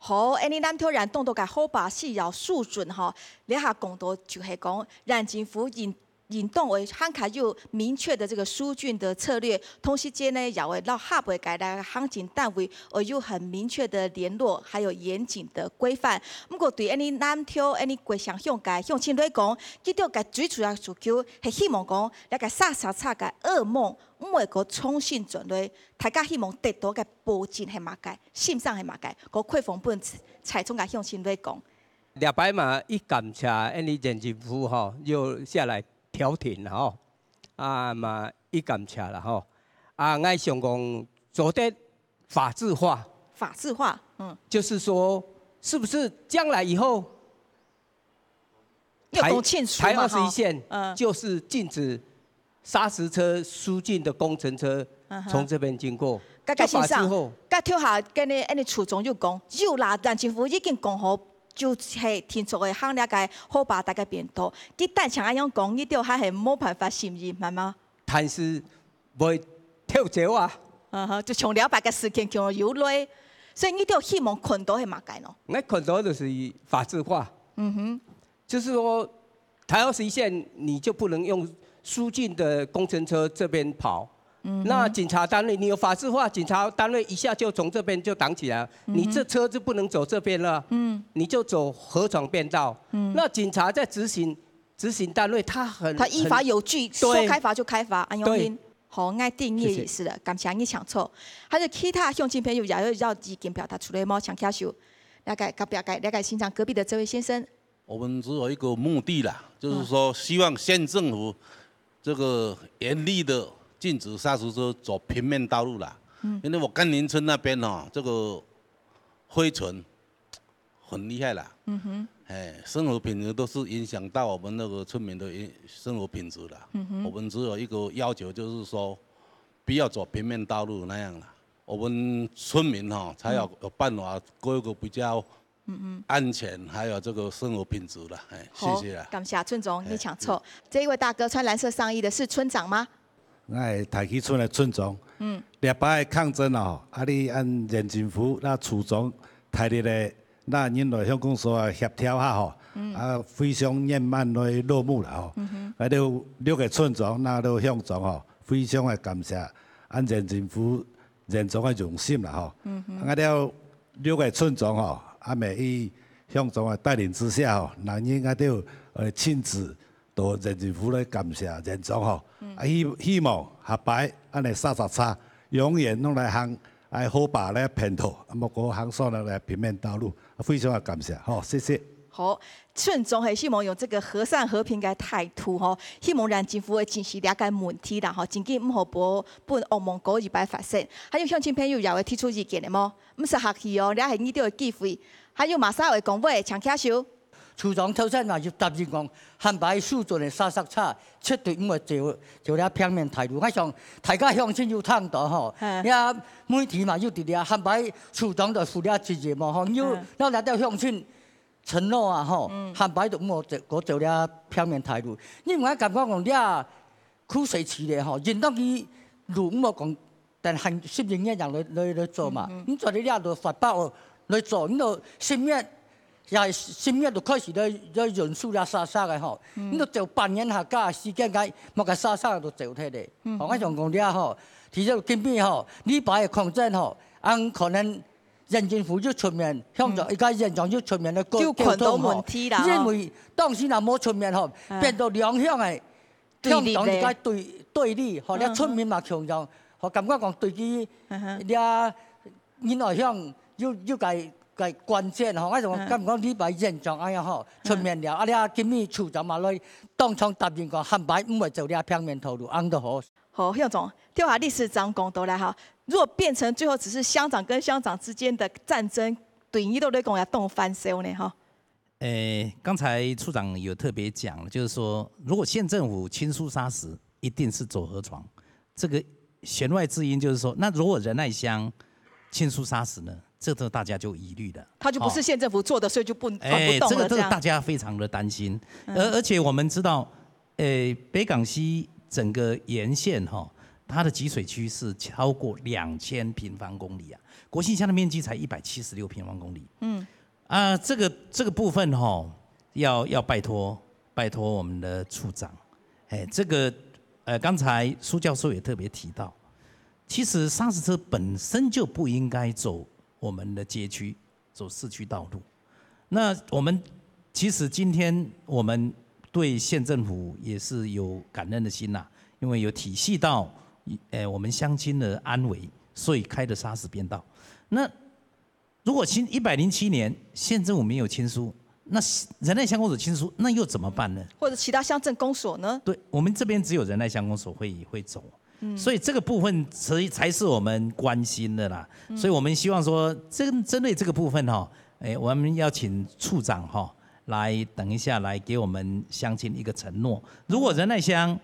好，恁呢南投縣當多个河壩需要疏浚吼，這下講到就係講，縣政府因應當會還較有明確的這個疏浚的策略，同時間呢，也會摎下背个這個行政單位會有很明確的聯絡，還有嚴謹的規範。毋過對恁呢南投、恁呢國姓鄉个鄉親來講，佢兜个最主要訴求係希望講，這個沙石車个噩夢毋會過重新轉來，大家希望得到个保證係麼个，信心係麼个，過開放分在場个鄉親來講。 這擺嘛，一感謝恁呢縣政府吼，又下來調停了吼，啊嘛，一感謝了吼。啊，𠊎想講做得法制化，法制化，嗯。就是說，是不是將來以後，要講清楚嘛，台，台二十一線吼，嗯。就是禁止砂石車疏浚的工程車嗯哼。从这边经过。該个先生，就法制化。該頭下跟你，恁呢處長有講，有啦，縣政府已經講好，就係停車个行這个河壩大个便道。佢單淨恁樣講，你兜還係無辦法承認，係嗎？但是會跳走啊。嗯哼，就像了解个事情，就有來，所以你兜希望看到係麼个呢？𠊎看到就是法制化。嗯哼。 就是说，台二十一线你就不能用疏浚的工程车这边跑。嗯哼。那警察单位，你有法制化，警察单位一下就从这边就挡起来了，嗯哼。你这车就不能走这边了，嗯。你就走河床便道。嗯。那警察在执行，执行单位他很，他依法有据，很，说开罚就开罚，对。恁樣。对。好，𠊎知你个意思了，谢谢。感谢你清楚。還有其他鄉親朋友也有要意見表達出來無？請舉手。了解，隔壁个，了解，先生，隔壁的这位先生。 我们只有一个目的啦，就是说希望县政府这个严厉的禁止砂石车走平面道路啦。嗯。因为我甘霖村那边哦，这个灰尘很厉害啦。嗯哼。哎，生活品质都是影响到我们那个村民的生活品质啦。嗯哼。我们只有一个要求，就是说不要走平面道路那样啦。我们村民哈，才有，嗯。有办法过一个比较 嗯嗯。安全，还有这个生活品质了。哎，好，谢谢啦。感谢村长，哎，你请坐。这一位大哥穿蓝色上衣的是村长吗？哎，大溪村的村长。嗯。这擺抗争哦，啊，你按县政府那处长带领的，那恁來鄉公所啊協調下吼，嗯。啊，非常圓滿來落幕了吼。嗯哼。啊，六，六个村长，那六乡长吼，非常的感谢，按县政府 县长个用心啦吼。嗯哼。啊，了六个村长吼，啊，也以鄉长个帶領之下吼，人人啊都有，呃，親自到县政府來感謝县长吼。嗯。啊，希，希望下擺恁呢沙沙沙，永遠攏來行，哎，河壩來平道，啊，莫過行上來平面道路。啊，非常个感謝吼，谢谢。 好，村长係希望用這個和善和平个態度吼，希望咱政府會正視這個問題啦吼，真緊毋好分，分惡夢過一擺發生。還有鄉親朋友也會提出意見个無？毋使客氣哦，這係你兜个機會。還有麼儕會講話，請舉手。處長頭先嘛就答應講，下擺疏浚个沙石車絕對毋會走，走這平面大路。𠊎想大家鄉親有聽到吼，嗯。這媒體嘛有佇這，下擺處長就負這責任嘛吼，有，嗯。那來到鄉親 承諾啊吼，嗯。下擺都毋好走，過走這平面大路。因為𠊎感覺講這枯水期咧吼，應當佢路毋好講，等還十一月人來，來，來做嘛。嗯嗯。你做你這路發包來做，你就十月，也十月就開始來，來運輸這沙沙个吼。嗯。你就走半年下，加時間該，莫个沙沙就走忒咧。嗯。吼，𠊎想講這吼，其實今晡吼，禮拜个抗爭吼，恁可能 縣政府就出面，鄉長，嗯。一个縣長就出面來溝，就看到溝通吼。問題啦，吼。因為當時若無出面吼，嗯。變到兩鄉个對立咧。鄉長一个對，對立，吼，嗯。這村民嘛共樣，吼，感覺講對佢，嗯哼。這仁愛鄉有，有个，个關切，吼，𠊎就嗯。感覺禮拜縣長恁樣吼，嗯。出面了，啊，這今晡處長嘛來當場答應講，下擺毋會走這平面道路，恁就好。 好，鄉長，頭下理事長講到了哈，如果變成最後只是鄉長跟鄉長之間的戰爭，對你兜來講也當煩惱呢，哈。誒，剛才處長有特別講了，就是說，如果縣政府清疏沙石，一定是走河床，這個弦外之音就是說，那如果仁愛鄉清疏沙石呢？這個大家就疑慮了。他就不是縣政府做的，哦。所以就不，哎，管不动了，这个，这个大家非常的担心。这样。嗯。而，而且我们知道， 诶，北港溪整个沿线哈，它的集水区是超过两千平方公里啊，国姓乡的面积才一百七十六平方公里。嗯。啊，这个，这个部分哈，要，要拜托，拜托我们的处长，哎，这个呃，刚才苏教授也特别提到，其实砂石车本身就不应该走我们的街区，走市区道路。那我们其实今天我们对县政府也是有感恩的心呐，因为有体恤到，呃，我们乡亲的安危，所以开的砂石便道。那如果新一百零七年县政府没有亲疏，那仁爱乡公所亲疏，那又怎么办呢？或者其他乡镇公所呢？对，我们这边只有仁爱乡公所会会走，所以这个部分才才是我们关心的啦。所以我们希望说，针针对这个部分哈，哎，我们邀请处长哈，来等一下来给我们乡亲一个承诺。如果仁爱乡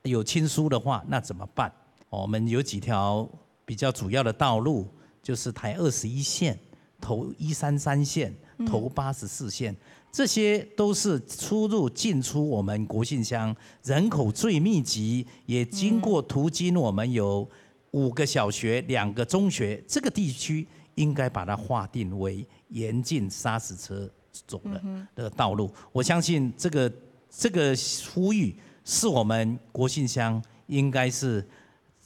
有亲疏的话，那怎么办？哦，我们有几条比较主要的道路，就是台二十一线、头一三三线、头八十四线，这些都是出入进出我们国姓乡人口最密集，也经过途经我们有五个小学、两个中学，这个地区应该把它划定为严禁砂石车走的的道路。我相信这个这个呼吁是我们国姓乡应该是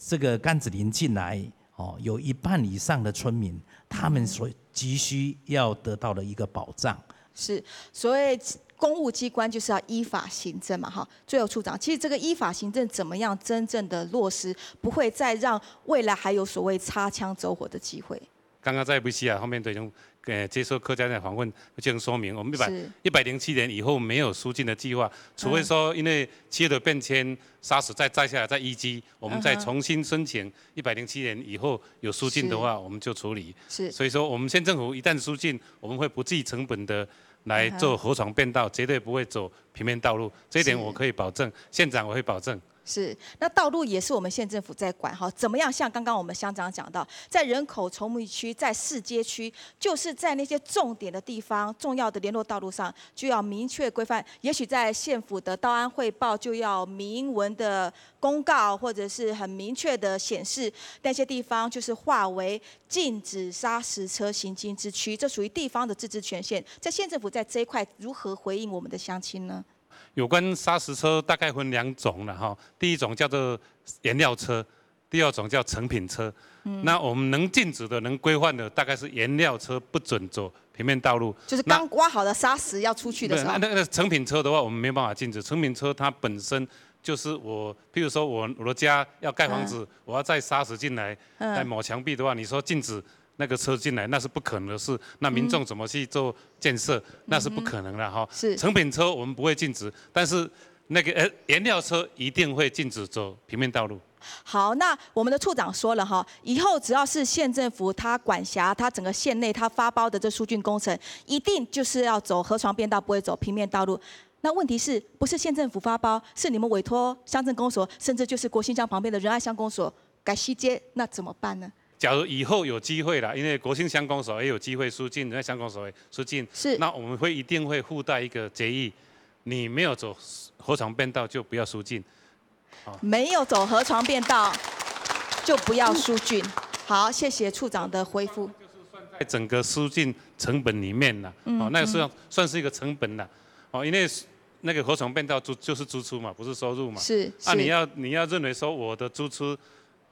这个柑子林进来哦，有一半以上的村民，他们所急需要得到的一个保障。是，所以公务机关就是要依法行政嘛，哈。最后处长，其实这个依法行政怎么样真正的落实，不会再让未来还有所谓擦枪走火的机会？刚刚在 V C R 后面的用呃接受客家人的访问，就能说明我们一百一百零七年以后没有疏浚的计划，除非说因为气候的变迁，砂石再再下来再淤积，我们再重新申请一百零七年以后有疏浚的话，我们就处理。是，所以说我们县政府一旦疏浚，我们会不计成本的来做河床便道，绝对不会走平面道路，这一点我可以保证，县长我会保证。是，那道路也是我们县政府在管哈，怎么样？像刚刚我们乡长讲到，在人口稠密区，在市街区，就是在那些重点的地方、重要的联络道路上，就要明确规范。也许在县府的道安汇报就要明文的公告，或者是很明确的显示，那些地方就是划为禁止砂石车行经之区，这属于地方的自治权限。在县政府在这一块如何回应我们的乡亲呢？有关砂石车大概分两种了哈，第一种叫做颜料车，第二种叫成品车。那我们能禁止的、能规范的，大概是颜料车不准走平面道路。就是刚挖好的砂石要出去的时候，那那那成品车的话，我们没办法禁止。成品车它本身就是我，譬如说我我的家要盖房子，我要载砂石进来，来抹墙壁的话，你说禁止那个车进来，那是不可能的事。那民众怎么去做建设？那是不可能的哈。是成品车我们不会禁止，但是那个呃颜料车一定会禁止走平面道路。好，那我们的处长说了哈，以后只要是县政府他管辖，他整个县内他发包的这疏浚工程，一定就是要走河床便道，不会走平面道路。那问题是不是县政府发包，是你们委托乡镇公所，甚至就是国姓乡旁边的仁爱乡公所改西街，那怎么办呢？假如以后有机会啦，因为国姓乡公所也有机会疏浚，仁爱乡公所也疏浚，是那我们会一定会附带一个决议，你没有走河床便道就不要疏浚。没有走河床便道，就不要疏浚。好，谢谢处长的回复。在整个疏浚成本里面呢，哦，那个算算是一个成本了，哦，因为那个河床便道支就是支出嘛，不是收入嘛。是，那你是要你要认为说我的支出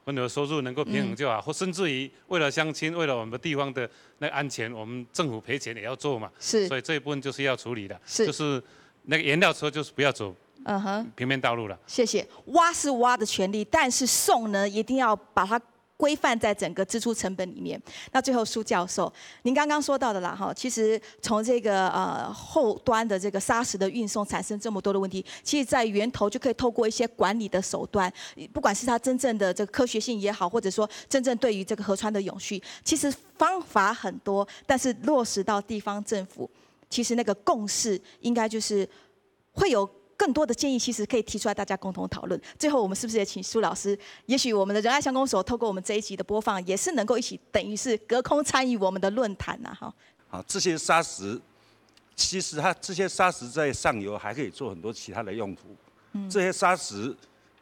跟我的收入能够平衡就好，或甚至于为了乡亲，为了我们的地方的那个安全，我们政府赔钱也要做嘛。是所以这一部分就是要处理的，是就是那个颜料车就是不要走嗯哼，平面道路了。谢谢。挖是挖的权利，但是送呢，一定要把它规范在整个支出成本里面。那最后苏教授，您刚刚说到的啦，哈，其实从这个呃后端的这个砂石的运送产生这么多的问题，其实在源头就可以透过一些管理的手段，不管是它真正的这个科学性也好，或者说真正对于这个河川的永续，其实方法很多，但是落实到地方政府，其实那个共识应该就是会有更多的建议，其实可以提出来大家共同讨论。最后，我们是不是也请苏老师？也许我们的仁爱乡公所透过我们这一集的播放，也是能够一起等于是隔空参与我们的论坛呐，哈。啊，这些砂石，其实它这些砂石在上游还可以做很多其他的用途。这些砂石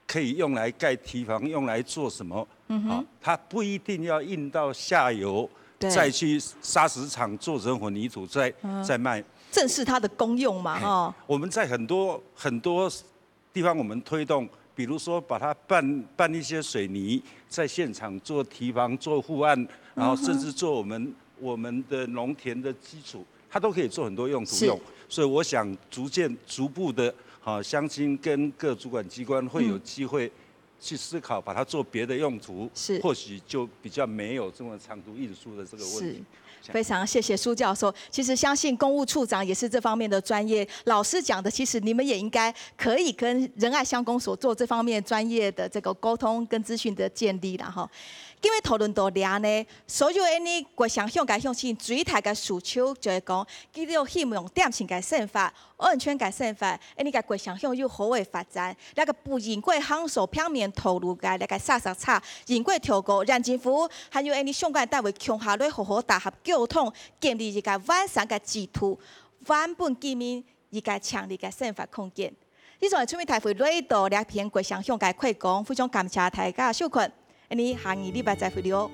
可以用来盖堤防，用来做什么？啊，它不一定要运到下游，对再去砂石场做成混凝土，再再卖。正视它的功用嘛，哈。我们在很多很多地方我们推动，比如说把它办办一些水泥，在现场做堤防、做护岸，然后甚至做我们我们的农田的基础，它都可以做很多用途用。所以我想逐渐逐步的，哈，乡亲跟各主管机关会有机会去思考，把它做别的用途，是或许就比较没有这么长途运输的这个问是题。。非常谢谢苏教授。其实相信工务处长也是这方面的专业，老师讲的，其实你们也应该可以跟仁爱乡公所做这方面专业的这个沟通跟资讯的建立啦哈。因为讨论到这呢，所有的呢，各乡乡个乡亲最大个诉求就系讲，佢哋希望恬静个生活、安全个生活，呢个各乡乡有好个发展。那个不经过行所平面道路个那个煞煞差，经过透过人政府，还有呢相关单位共下来好好搭合沟通，建立一个完善个制度，还分居民一个强烈个生活空间。以上係出面大会来到这篇各乡乡个开讲，非常感谢大家收看，呢下个礼拜再会了。